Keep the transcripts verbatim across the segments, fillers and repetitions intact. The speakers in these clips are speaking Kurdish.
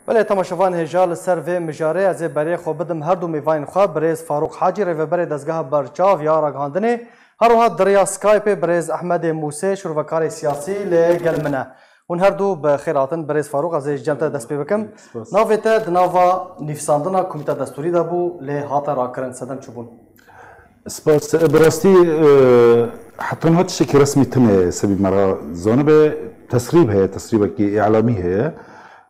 Belê, temaşevan hêja, li ser vê mijarê ez ê berê xwe bidim her du mêvanên xwe, birêz Farûq Hacî, rêveberê dezgeha berçav ya ragihandinê, her wiha di riya Skypeê birêz Ehmedê Mûsê, şûrvekarê siyasî lê gel min e. Hûn her du bi xêr hatin. Birêz Farûq, ez ê ji cem te dest pê bikim. Spas. Navê te di nava nivîsandina Komîta Destûrî de bû, lê hate rakirin. Sedem çi bûn? Spas. Bi rastî, e, heta niha tiştekî resmî tune sebî me re zanibe. Tesrîb heye, tesrîbekî îlamî heye.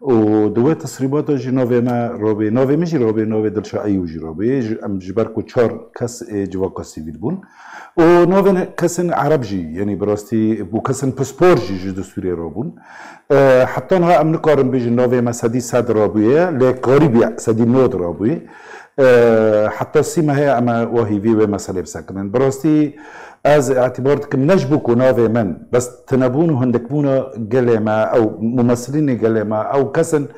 Û di wê tesrîba de jî navê me rabê, navê min jî rabê, navê Dilşa Eyû jî rabê. Ji, em ji ber ku çar kes ê civaka sivîl bûn. Û navên kesên Ereb jî, yanî bi rastî bû kesên pispor jî ji destûrê rabûn. E, heta niha em nikarin bêjin navê me sedî sed rabûye, lê qarîbî sedî nod rabûye. E, heta sî mehê em ê wahî vî wê meselê bisekinin. Bi rastî ez îtibar dikim ne ji bo ku navê min, bes tinebûn û hindikbûna gelê me, ew mumesilînê gelê me, ew kesin,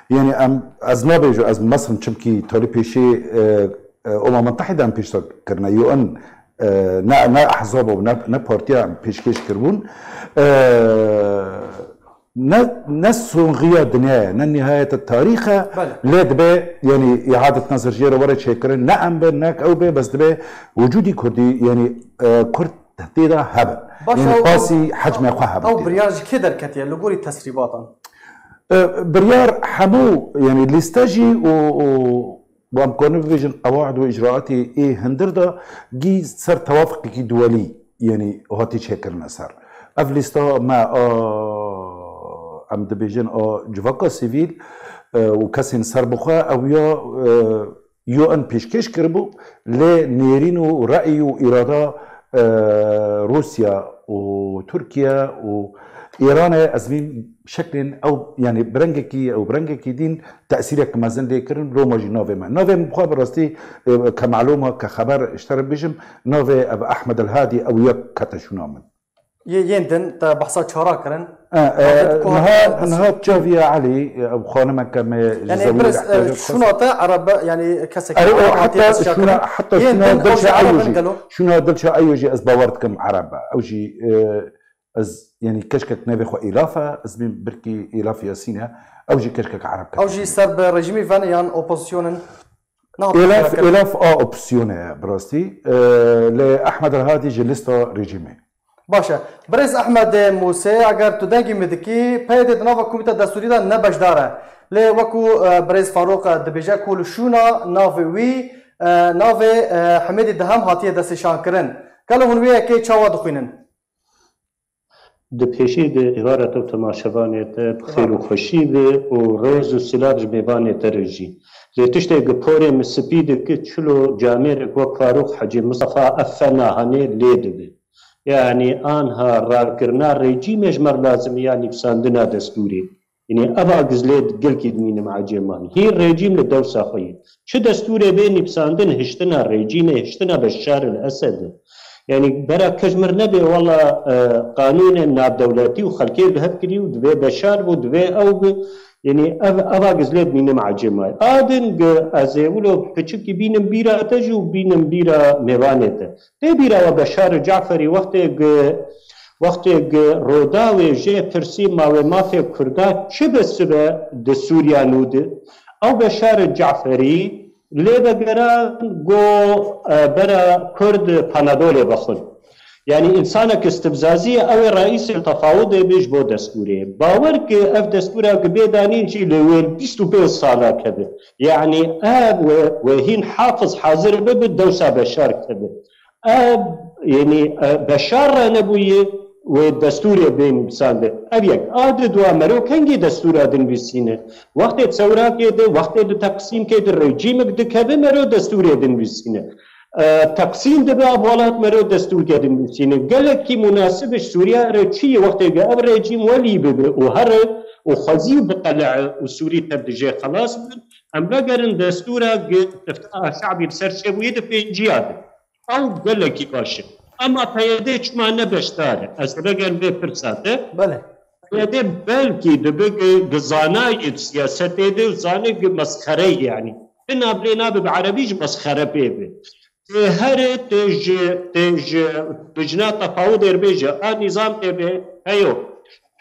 yanî em, ez nabêjim, ez meselin çimkî talî pêşî, e, e, Umema Mutehîde em pêşta kirine, U N, e, ne, ne ehzaba û ne, ne partiya em pêşkêş kiribûn. E, ne, ne sonxiya dinyayê, ne nihayeta tarîxe, Belê. lê dibe, yanî, îadet nezir jê re were çêkirin, ne em bin, ne ew bê, bes dibe wicûdî Kurdî, yanî, e, Kurd tê de hebin. Baş, Yanî, ew, pasî hecmê xwe hebin ew tê de. biryar ji kê derketiye, li gorî tesrîbatan? E, biryar hemû, yanî, lîste jî û, û, û em karin bibêjin qewaid û îcraatê ê hundir de gî ser tewafiqekî duwelî, yanî, hatî çêkirine ser. Ev lîsta me a, em dibêjin a civaka sivîl, e, û kesên serbixwe ew ya, e, U N pêşkêş kiribû, lê nêrîn û reyî û îrada, e, Rûsya û Tirkiye û Îranê ez vîn şeklên ew, yanî bi rengekî ew bi rengekî dîn tesîrek mezin lê kirin, loma jî navê me. Navê min bi xwe bi rastî, e, ke melûm e, ke xeber ji te re bijim, navê ev Ehmed El Hadî ew ya kete şûna min. Yê yên din te behsa çara kirin. E, e, Navê ku niha, hate niha çaviya Elî, e, ew xanimeke me ji Yanî zewî birêz, e, rehberê xwest. şûna te Erebe, yanî kesekî Erê, o Ereb hatiye heta destşa şûna, kirin. heta Yên şûna din ew jî Dilşa Ereb Eyû in jî, gelo? şûna Dilşa Eyû jî ez bawer dikim Ereb e. Ew jî, e, ez, yanî keşkek nevê xwe Îlaf e, ez bîm birkî Îlaf Yasîn e. Ew jî keşkek Ereb Ew jî kete. ser bi rejîmî ven yan opozîsyon in? Niha Êlaf, tevkir. Êlaf a opsiyone ye, bi rastî. E, lê Ehmed El Hadî ji lîsta rejîmê. Baş e. Birêz Ehmed Mûsê, eger tu dengî min dikî, P Y D di nava Komîta Destûrî de ne beşdar e. Lê wekû, e, birêz Farûq, e, dibêje ku li şûna navê wî, e, navê, e, Hemêdî Deham hatiye destnîşankirin. Gelo hûn wê yekê çawa dixwînin? Di pêşî de îbara te û temaşevanê te bi xêr û xweşî be û rêz û silav ji mêvanê te re jî. Lê tiştê gi porê min spî dike, çilo camêrek wek Farûq Hecî Mistefa ev fena hanê lê dibe. Yanî anha rakirina rejîmê ji me re lazim e ya nivîsandina destûrê. Yanî eva gizlê gelkî dimînim ecêman. Hîn rejîm li dewsa xwe ye. Çi destûrê bê nivîsandin hiştina rejîmê, hiştina Beşar el Esed e. Yanî bera ke ji mir nebê, wela, e, qanûnên navdewletî û xelkê bi hev kirî û divê Beşar bû, divê ew bi. Yanî ev, eva gizlê dimînim ecêma. A din gi ez ê wilo piçikî bînim bîra te jî û bînim bîra mêvanê te. Tê bîra we Beşar Caferî wextê gi, wextê gi Roda wê jê pirsî ma wê mafê Kurda çi bisibe di Sûriya nû de? Ew Beşar Caferî lê vegeran go, e, bera Kurd Panadolê vexwin. Yanî însanek istibzazî ye, ew ê reîsê tefawudê bê ji bo destûrê. Bawer ki ev destûra ki bê danîn jî li wê bîst û pênc sala keve. Yanî ev wê, wê hîn Hafiz hazir bibe, dewsa Beşar keve. Ev, yanî, e, Beşar re nebûye, wê destûrê bê nivîsandin. Ev yek. A di dua mero kengî destûra dinivîsîne? Wextê Sewrakê de, wextê di Teqsîmkê de rejîmek dikeve mero destûrê dinivîsîne. E, Teqsîm dibe ev welat mero destûrke dinivîsîne. Gelekî munasib ji Sûriya re çi ye wextê ge ev rejîm welî bibe û here û xwezî û biqele'e û Sûrî tev dijê xelas bin. Em vegerin destûra ge îftîa şe'bî li ser çêbûyî di pênciya de. Ew gelekî baş e. Ema P Y D çima ne beşdar e? Ez vegerim vê pirsa te. Belê. P Y D belkî dibe gi, gi zanayê di siyasetê de û zanê gi mesxere ye, yanî. Ti navlê nabe bi erebî ji mesxere pê be. Tê here, tê ji, tê ji lijna tefawudê re bêje, a nîzam tê be, heyo.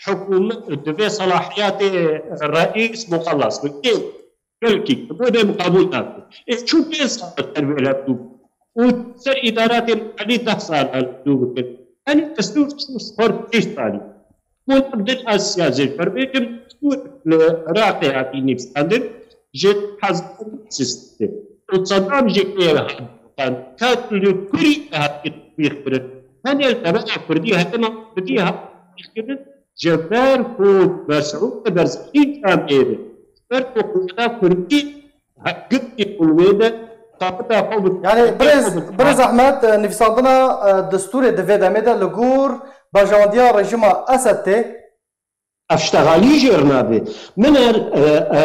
hikûmet divê selahiyetê reîs muxellas be. Ê, belkî, bo dê min qebûl nake. Ê çû pênc sal ser vê lewtû û ser îdaratê Elî deh sal lewtû bikin. Yanî destûr çû ser pênc salî. Hûn din ez siyasê ji ber bêjim, destûr li Iraqê hatî nivîsandin, ji hezar sî û sê û Sedam jî pê hat, kat li Kurî hatî tebîx kirin. Tenê li devera Kurdî, herêma Kurdî hat tebîx kirin, ji ber ku Mesûd Barzanî camêr e, ji ber ku qûweta Kurdî Hegirtî û wê de taxta xwe bi Yani birêz, birêz Ehmed, e, nivîsandina, e, destûrê di vê demê de li gor berjewendiya rejîma Esed tê. Ev ştegalî jêr nabe. Min er, e, e,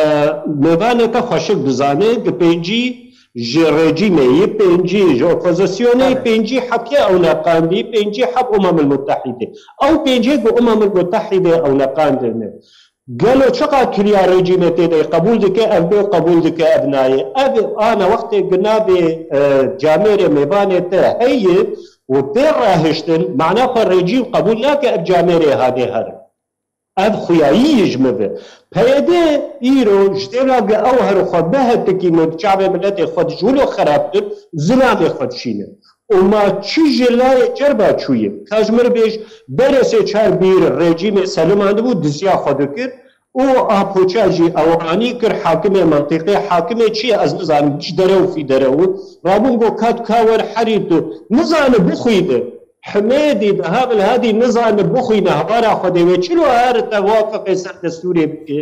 mêvanê te xweşik dizane, di pêncî ji rejîmê yî, pêncî ji opozisyonê, Belê. pêncî heb yê ew neqandî, pêncî heb Umemil Mutehîdê. Ew pêncê ku Umemil Mutehîdê ew neqandine. Gelo çiqa kiriya rejîmê tê de qebûl dike, ev bê qebûl dike, ev nayê. Ev ana wextê ku nabê, e, camêrê mêvanê te heye û tê rehiştin, mana xwe rejîm qebûl nake ev camêrê hadê herin. Ev xuyayî ji min ve. P Y D îro ji dêra ku ew her xwe bihetikînin çavê miletê xwe di ji wilo xerabtir, zilamê xwe dişînin. Û ma çi ji layê cerba çûye? Ka ji min re bêj, berê sê çar bîr rejîmê selimandibû, diziya xwe dikir û a poça jî ew anî kir hakimê mentiqê, hakimê çi ye ez nizanim, ji dere û fîdere û rabûn got ka tu ka wer herî tu. Nizane bixwîne. Himêdî di Habil Hadî nizane bixwîne, hevara Xwedê wê çilo her te wafiqê ser destûrê bike.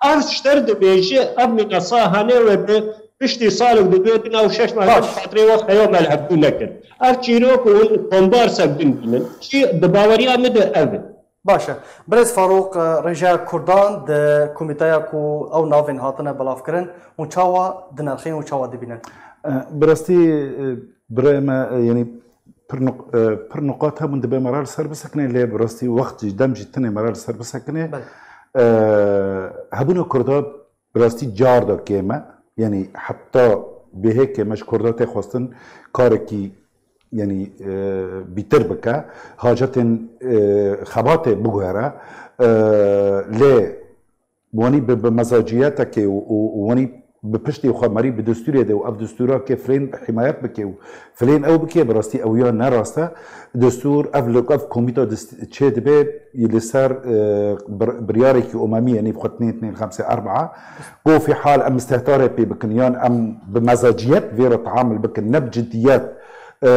Ev ji te re dibêje, ev mînasa hane we bi Piştî salek di dû di nav şeş meh Baş. Xatirê we xeyo me li hevdû nekir. Ev çîrok û hûn kombarsek din bînin. Çi di baweriya min de ev e. Baş e. Birêz Farûq, e, rêjeya Kurdan di komîteya ku ew navên hatine belavkirin, hûn çawa dinirxîn û çawa dibînin? E, bi rastî, e, birayê me, e, yanî pir nuq-, e, pir nuqat hebûn, dibe me re li ser bisekine, lê bi rastî wext jî, dem jî tune me re li ser bisekine. Belê. E, hebûna Kurda Bi rastî car da kêm e. Yanî heta bêhê kêm e ji Kurda tê xwestin karekî, yanî, e, bîtir bike, hacetên, e, xebatê biguhere. E, lê wanî bi, bi mezaciyetekê û, û, û wanî bi piştê xwe merî bi destûrê de û ev destûra ke firên himayet bike û firên ew bike, bi rastî ew ya ne rast e. Destûr, ev li, ev komîta dest-, çê dibe, li ser, e, bir-, biryarekî umemî, yanî bi xwe tinê, tinê xemsê erbaa. Ku fî hal em istihtarê pê bikin, yan em bi mezaciyet vê re teamul bikin, ne bi ciddiyet, e,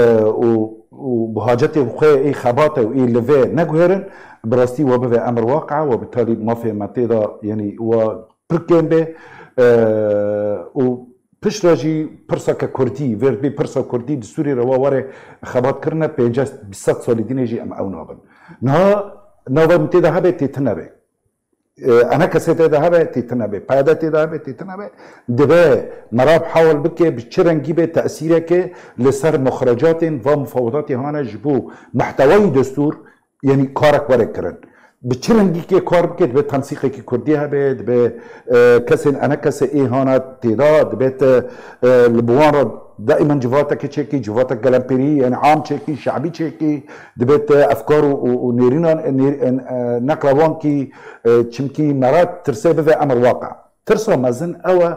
û, û bi hacetê xwe ê xebate û ê livê neguherin, bi rastî we bibe emir waqia, we bi talî mafê me tê de, yanî we pir kêm be, e, û piştre jî pirseke kurdî, vêr bê pirsa kurdî di Sûrî re wa were xebat kirine, pênceh sed salî dînê jî em ew nabin. Niha nava min tê de hebe tê tune be. E, enekesê tê de hebe tê tune be. P Y D tê de hebe tê tune be. Dibe merab hewal bike bi çi rengî be tesîreke li ser muxrecatên va mufawedatê hane ji bo mehtewayî destûr, Yanî karek were kirin. Bi çi rengîkê kar bike, dibe tensîqekî kurdî hebe, dibe, e, kesên enekese ê hana têda, dibe te, e, li bi wan re daîman civateke çêkî, civatek gelemperî, yanî am çêkî, şe'bî çêkî, dibe te efkar û, û, û nêrînan, e, nêr-, e, e, neqla wan kî, e, çimkî me re tirsê bive emir waqe. Tirsa mezin ew e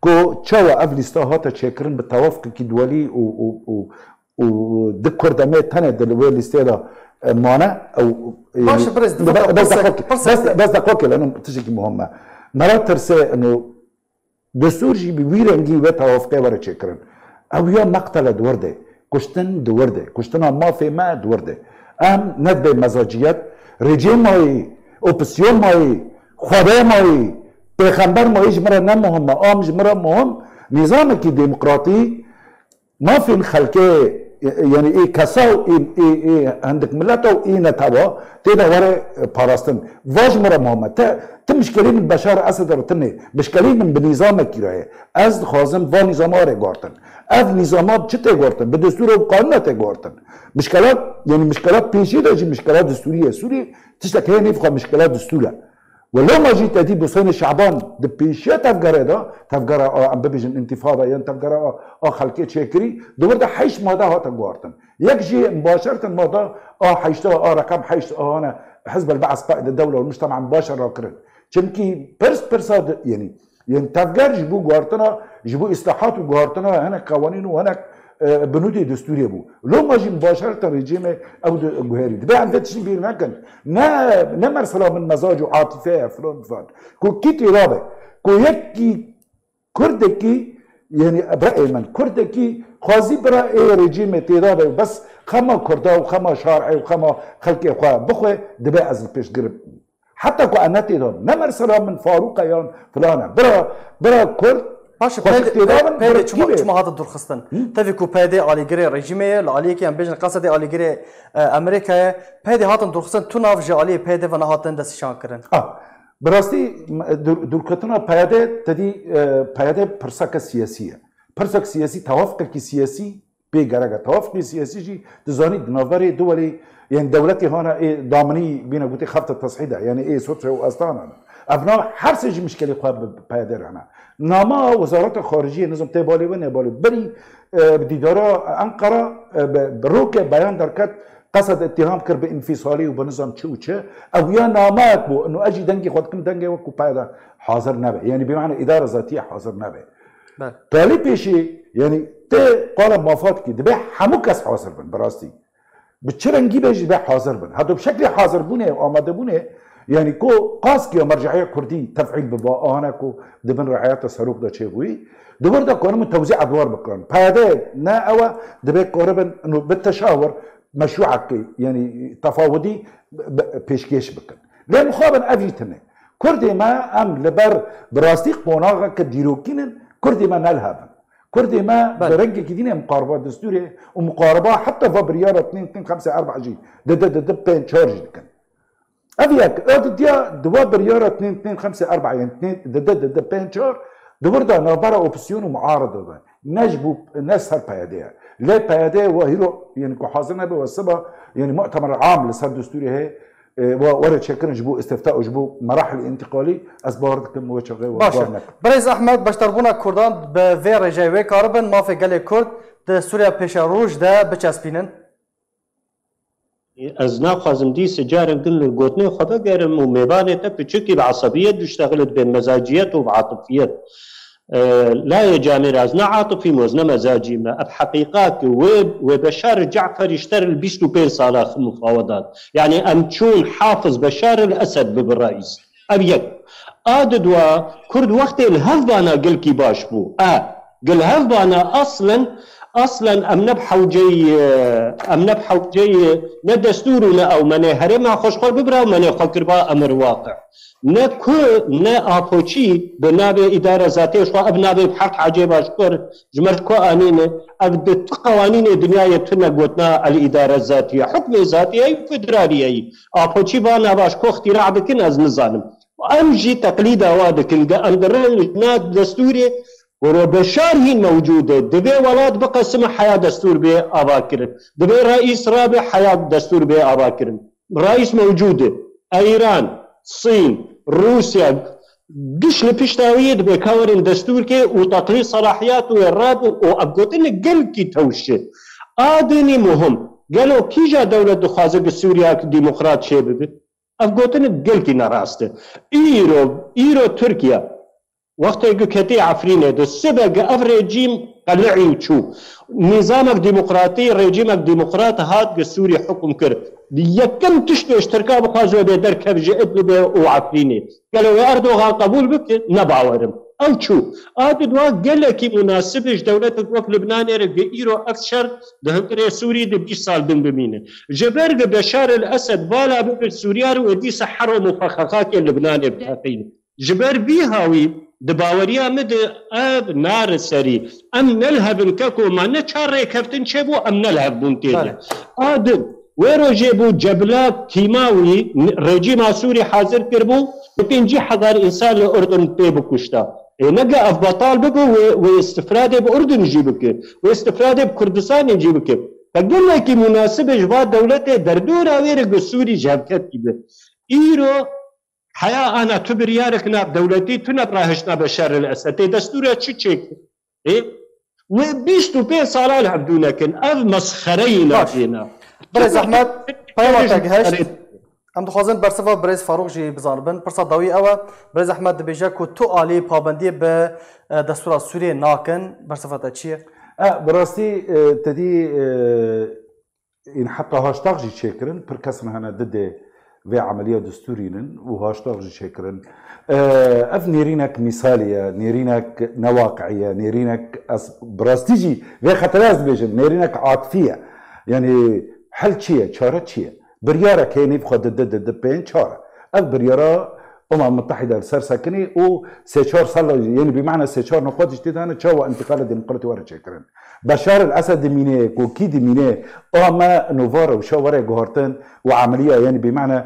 ku çawa ev lîsta hate çêkirin bi tewafkekî duwelî û, û, û, û di Kurd em ê tenê di li wê lîstê de, e, mane, ew, e, Baş e, birêz, di be-, be-, bes pirsa, deqokê, pirsa bes, bes deqokê, leno tiştekî muhim e. Me re tirsê, eno, destûr jî bi wî rengî wê tewafqê were çêkirin. Ew ya meqtele di wir de, kuştin di wir de, kuştina mafê me di wir de. Em ne dibê mezaciyet, rêcê mayî, opozisyon mayî, xwedê mayî, pêxember mayî ji min re ne muhim e, am ji min re muhim, nîzamekî demokratî, Mafên xelkê, e, e, yanî ê kesa û ê, ê, ê hindik mileta û ê netewa tê de were, e, parastin. Va ji min re muhim e. Te, ti mişkelî min Beşar Esed re tune. Mişkelî min bi nîzamekî re ye. Ez dixwazim va nîzama were guhartin. Ev nîzama bi çi tê guhartin? Bi destûr û bi qanûna tê guhartin. Mişkelat, yanî mişkelat pêşî de jî mişkelat destûrî ye. Sûrî tiştek heye nêvxa mişkelat destûr e. Welo me jî te dî bi Husênê Şaban di pêşiya tevgerê de, tevgera a, em bibêjin întîfada yan tevgera a, a xelkê çêkirî, di wir de heşt made hate guhartin. Yek jî mubaşerten mada a heşta, a reqem heşt a hane Hizb el-Be's, Qaîde Dewle û Mujtema Mubaşer rakirin. Çimkî pirs pirsa di, yanî, yanî tevger ji bo guhartina, ji bo îslahat û guhartina hinek qewanîn û hinek, e, binûdê destûrê bû. Loma jî mubaşereten rejîmê ew di guherî. Dibe em vê tiştî bîr nekin. Ne, ne mersela min mezac û atîfe ye, filan filan. Ku kî têra be, ku yekî Kurdekî, yanî bi reyê min, Kurdekî xwazî bira ê rejîmê têda be û bes xema Kurda û xema şarê û xema xelkê xwe bixwe, dibe ez li pêşgir. Heta ku em ne têda bin. Ne mersela min Farûq e yan filan e. Bira, bira Kurd Baş e, xweşik peyde, têda bin, peyde bira çima, kî be? Çima hate durxistin? Hı? Tevî ku peyde alîgirê rejîmê ye, li aliyekî em bêjin qesedê alîgirê, e, Amerîka ye, peyde hatin durxistin, tu nav ji aliyê peyde ve nehatin destnîşan kirin. Ah, bi rastî, m-, dûr-, dûrketina peyde, te dî, e, peyde pirseke siyasî ye. Pirsek siyasî, tewafqekî siyasî pê gerek e. Tewafqî siyasî jî, tu zanî, di navberê du welê, yên dewletê hana ê daminî bîne gotê xefte teshî de, yanî ê Soçe û Astana ne. Ev na her sê jî mişkelê xwe bi peyde re hene. Nama Wezareta Xariciyê, nizam tê balê we, nê balê. Berî, e, bi dîdara Enqera, e, bi, bi roke beyan derket, Qesed îttiham kir bi înfîsalî û bi nizam çi û çi. Ew ya nameyek bû, ino ez jî dengê xwe dikim, dengê we ku peyde hazir nebe. Yanî bi mane îdara zatiyê hazir nebe. Bel. Talî pêşî, yanî tê qala mafa dikî, dibe hemû kes hazir bin, bi rastî. Bi çi rengî be jî be hazir bin. Heta bi şeklê hazirbûnê û amadebûnê, yanî ku qask ya merceya kurdî tefîl biba, ahane ku di bin riayeta serok de çêbûyî, di wir de karimin tewzî edwar bikirin. Peyde ne ew e, dibe karibin ino bi teşawir meşrûekê, yanî tefawidî bi, bi, pêşkêş bikin. Lê mixabin ev jî tune. Kurdê me em li ber bi rastî qonaxeke dîrokî nin, Kurdê me nelhevin. Kurdê me Belê. Bi rengekî dîne muqariba destûrê û muqariba heta va biryara tnên tnên xemsê erba jî dide dide pênc çar jî dikin. Ev yek, ev didiya di va biryara tnên tnên xemsê erba yên tnên dide dide pênc çar di wir de navbera opozisyon û muarada de. Ne ji bo, ne ser P Y D ye. Lê P Y D wa hîro, yanî ku hazir nebe wa siba, yanî mu'temer am li ser destûrê heye, e, wa were çêkirin ji bo îstifta û ji bo merahil întiqalî, ez bawer dikim we çaxê we Baş e. Bawer nekin. Birêz Ehmed, beşdarbûna Kurdan bi vê rêjeyê wê karibin mafê gelê Kurd di Sûriya pêşeroj de biçespînin? Ez naxwazim dîse carek din li gotinê xwe vegerim û mêvanê te piçikî bi esebiyet diştexile dibe, mezaciyet û bi atifiyet. E, layê canê re ez ne atifî me, ez ne mezacî me. Ev heqîqa ki wê, wê Beşar Ceferî ji ter li bîst û pênc sala xwe mufawedat. Yanî em çûn Hafiz Beşar el Esed bibe reîs. Ev yek. A di dua, Kurd wextê li hev bana gelkî baş bû. A, gel hev bana aslen, aslen em ne bi hewceyî, em ne bi hewceyî ne destûr û ne ew me nê herêma xwe ji xwe bibra û me nê xwe kiriba emir waqi. Ne ku, ne Apoçî bi navê îdare zatê ji xwe, ev navê bi heq ecêba ji ku, ji me ji ku anîne, ev di tu qewanînê dinyayê tune gotina el îdare zatiye, hukmê zatiye û federaliyeyî. Apoçî va nava ji ku îxtîra bikin, ez nizanim. Em jî teqlîda wa dikin, ge em dirin li na destûrê, wero Beşar hîn mewcûd e. Divê welat biqesime heya destûr bê avakirin. Divê reîs rabe heya destûr bê avakirin. Reîs mewcûd e. Îran, Sîn, Rûsya, giş li pişta wî yê, dibe ka werin destûrkê û teqlîd selahiyat wê rabin û ev gotin gelkî tewş e. A dinî muhim. Gelo kîja dewlet dixwaze ki Sûriya demokrat çêbibe? Ev gotinik gelkî nerast e. Îro, îro Tirkiye, wextê ku ketî Efrînê de, sibe ku ev rejîm qelî û çû. Nîzamek demokratî, rejîmek demokrat hat ku Sûrî hukum kir. Yekem tiştê ji Tirka bixwaze bê derkev ji Idlibê û Efrînê. Gelo wê Erdogan qebûl bike? Ne bawerim. Ew çû. A di dua gelekî munasib e ji dewletek wek Libnanê re ku îro ev şer di hundirê Sûrî de bîst sal din bimîne. Ji ber ku Beşar el Esed vala bibe Sûriya re û dîsa hero mufexexakê Libnanê biteqîne. Ji ber vî hawî di baweriya min de ev nare serî. Em nelhevin keko, ma ne çar rêkeftin çêbû, em nelhevbûn tê de. Bale. A din, wê rojê bû cebla kîmawî, n-, rejîma Sûrî hazir kiribû, pêncî hezar însan li Urdun tê bikuşta. Ê nege ev betal bibe, wê, wê îstifradê bi Urdun jî bike, wê îstifradê bi Kurdistanê jî bike. Te gelekî munasib e ji va dewletê derdora wê re ku Sûrî ji hev ketî be. Îro heya ana tu biryarek navdewletî tune bi rahiştina Beşar el Esedê destûra çi çêkir? Ê? Wê bîst û pênc sala li hevdû nekin. Ev mesxereyî Baş. Nabêna. Birêz Ehmed, peyama te gihişt. Em dixwazin bersiva birêz Farûq jî bizanibin. Pirsa dawî ew e, birêz Ehmed dibêje ku tu alî pabendiyê bi, e, destûra Sûriyê nakin. Bersiva te çi ye? E, bi rastî, e, te dî, e, ên heta haştax jî çêkirin, pir kesin hene didê vê emeliya destûrî nin û haştax jî çêkirin. E, ev nêrînek mîsalî ye, nêrînek newaqiî ye, nêrînek ez bi rastî jî vê xeterê ez dibêjim, nêrînek atifî ye. Yanî hel çi ye, çare çi ye? Biryarek heye nîv xwe didi, didi pênc çar. Ev biryara Umem Mutehîde li ser sekinî û sê çar sala, yanî bi mehna sê çar nexwe tiştê dane çawa întîqala demokratî were çêkirin. Beşar el Esed dimîne, ku kî dimîne, a me nûvar û şa were guhartin û emeliya, yanî bi mehna,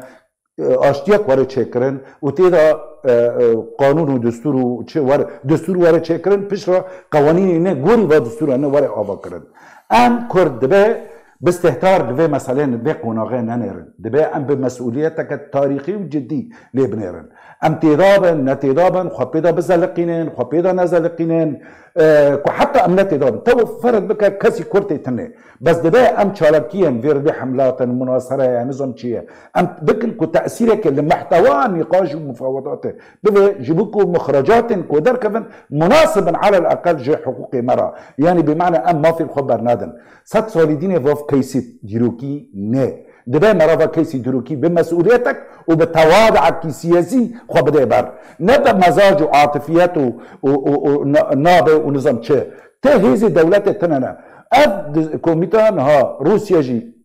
e, aştiyek were çêkirin û tê de, e, e, qanûn û destûr û çi were, destûr were çêkirin, piştre qewanînê ne gorî va destûra ne were ava kirin. Em Kurd dibe bi stehtar li vê meselê, li vê qonaxê nenêrin. Dibe em bi mesûliyeteke tarîxî û cidî lê binêrin. Em têda bin, ne têda bin, xwe pê de bizeliqînin, xwe pê de nezeliqînin, e, ku heta em ne têda bin. Tew ferz bike kesî Kurd tê tune. Bes dibe em çalakiyên vê ribê hemlatan, munasere ye, nizam çi ye. Em bikin ku tesîreke li mehtewa nîqaş û mufawedatê bibe, ji bo ku mixrecatên ku derkevin munasib bin, alel eqel ji hiqûqê me re. Yanî bi mehna em mafên xwe bernadin. Sed salî dînê vav keysî dîrokî ne. Dibe merava keysî dîrokî bi mesûliyetek û bi tewadekî siyasî xwe bide ber. Ne bi mezac û atifiyet û, û, û, û na-, nabe û nizam çi. Te hêzê dewletê tine ne. Ev di-, komîta niha Rûsya jî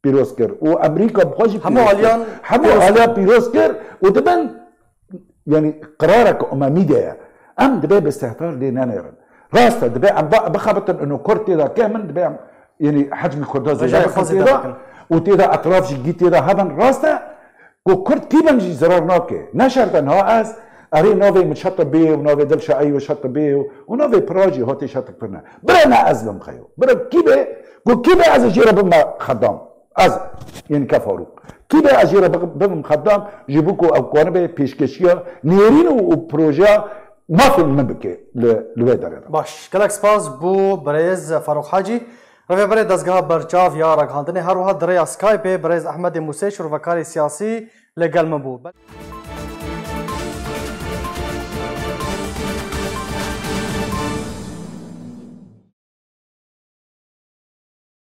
pîroz kir û Amerîka bi xwe jî Hemû pîroz kir. aliyan Hemû pîroz kir. aliyan pîroz kir û dibin, yanî qirareke umemî de ye. Em dibe bi stehtar lê nenêrin. Rast e, dibe em ba-, bixebitin û Kurd tê de kêm in, dibe em, yanî hecmî Kurda zêde Rêjayê bikin xwe tê zêde de bikin. û tê de etraf jî gî tê de hebin. Rast e, ku Kurd kî bin jî zirar nake. Ne şert e niha ez, erê navê min Şetibê û navê Dilşaî û Şetibê û, û navê pira jî hatê Şetib kirine. Bire ne ez lim xeyo. Bire kî be, ku kî be ez ê jê re bime xedam. Ez, yanî ke Farûq. Kî be ez jê re bi-, bibim xedam, ji bo ku ew kanibe pêşkeşiya nêrîn û, û projeya mafên min bike li, li wê derê de. Baş. Gelek spas bo birêz Farûq Hacî. Rêveberê Dezgeha Berçav ya Ragihandinê, her wiha di rêya Skypeê birêz Ehmedê Mûsê, şirvekarê siyasî, li gel min bû.